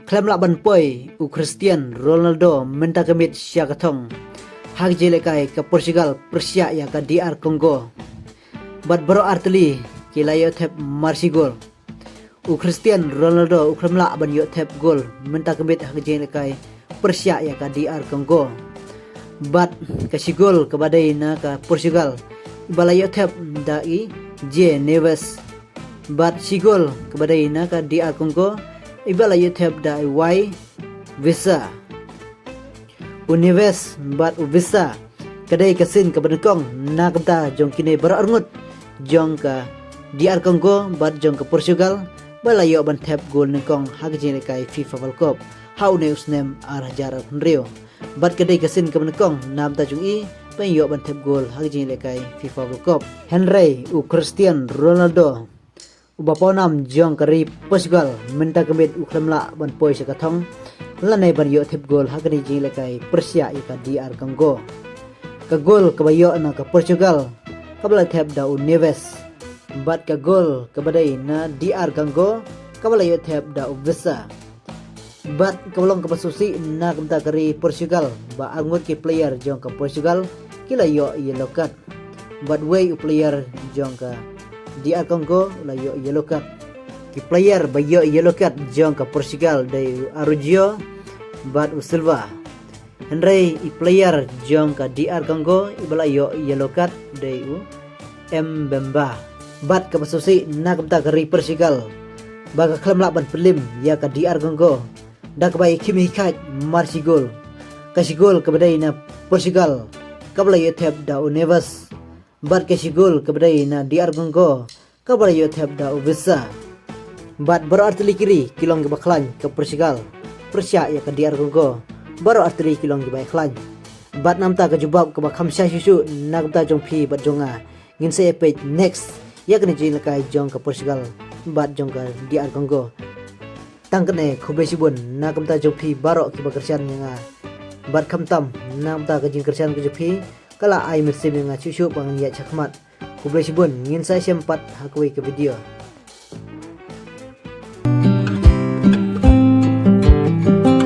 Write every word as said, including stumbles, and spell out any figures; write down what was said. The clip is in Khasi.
Khlem lah ban poi u Cristiano Ronaldo mynta ka miet sha ka thong ha ka jingïalehkai ka Portugal pyrshah ïa ka D R Congo. Bad baroh artylli ki la ïoh thep mar shi gol. U Cristiano Ronaldo u khlem lah ban ïoh thep gol mynta ka miet ha ka jingïalehkai pyrshah ïa ka D R Congo. Bad ka shi gol kaba dei na ka Portugal, iba la ïoh thep da i Jay Neves. Bad shi gol kaba dei na ka D R Congo, iba la ïoh thep da i Wai Wissa. U Neves bad u Wissa ka dei ka sien kaba nyngkong na ka bynta jong kine baroh arngut jong ka D R Congo bad jong ka Portugal ba la ïoh ban thep gol nyngkong ha ka jingïalehkai FIFA World Cup ha une u snem ar hajar arphew hynriew. Bad ka dei ka sien kaba nyngkong na bynta jong i ban ïoh ban thep gol ha ka jingïalehkai FIFA World Cup. Hynrei u Cristiano Ronaldo, uba pawnam jong ka ri Portugal, mynta ka miet u khlem lah ban poi sha ka thong lane ban ïoh thep gol ha kane ka jingïalehkai pyrshah ïa ka D R Congo. Ka gol kaba ïoh na ka Portugal kaba la thep da u Neves. Bad ka gol kaba dei na D R Congo kaba la ïoh thep da u Wissa. Bad kaba long kaba sngewsih na ka bynta ka ri Portugal ba arngut ki player jong ka Portugal ki la ïoh yellow card. Bad wei u player jong ka D R Congo la ïoh yellow card. Ki player ba ïoh yellow card jong ka Portugal dei u Araujo bad u Silva. Hynrei i player jong ka D R Congo iba la ïoh yellow card dei u Mbemba. Bad kaba sngewsih na ka bynta ka ri Portugal ba ka khlem lah ban pynlem ïa ka D R Congo da kaba ïa khim hi khat mar shi gol. Ka shi gol kaba dei na Portugal kaba la ïoh thep da u Neves. Bad ka shi gol kaba dei na D R Congo kaba la ïoh thep da u Wissa. Bad baroh artylli ki ri ki long kiba khlaiñ ka Portugal pyrshah ïa ka D R Congo. Baroh artylli ki long kiba ïa khlaiñ. Bad namta ka jubab kaba kham shai shuh shuh na ka bynta jong phi bad jong nga. Ngin sa ïa peit next ïa kane ka jingïalehkai jong ka Portugal bad jong ka D R Congo. Tang kane, khublei shibun na ka bynta jong phi baroh kiba kyrshan ïa nga. Bad khamtam na ka bynta ka jingkyrshan ka jong phi ka la ai mynsiem ïa nga shuh shuh ba ngan ïaid shakhmat. Khublei shibun, ngin sa ïashem pat ha kawei ka video.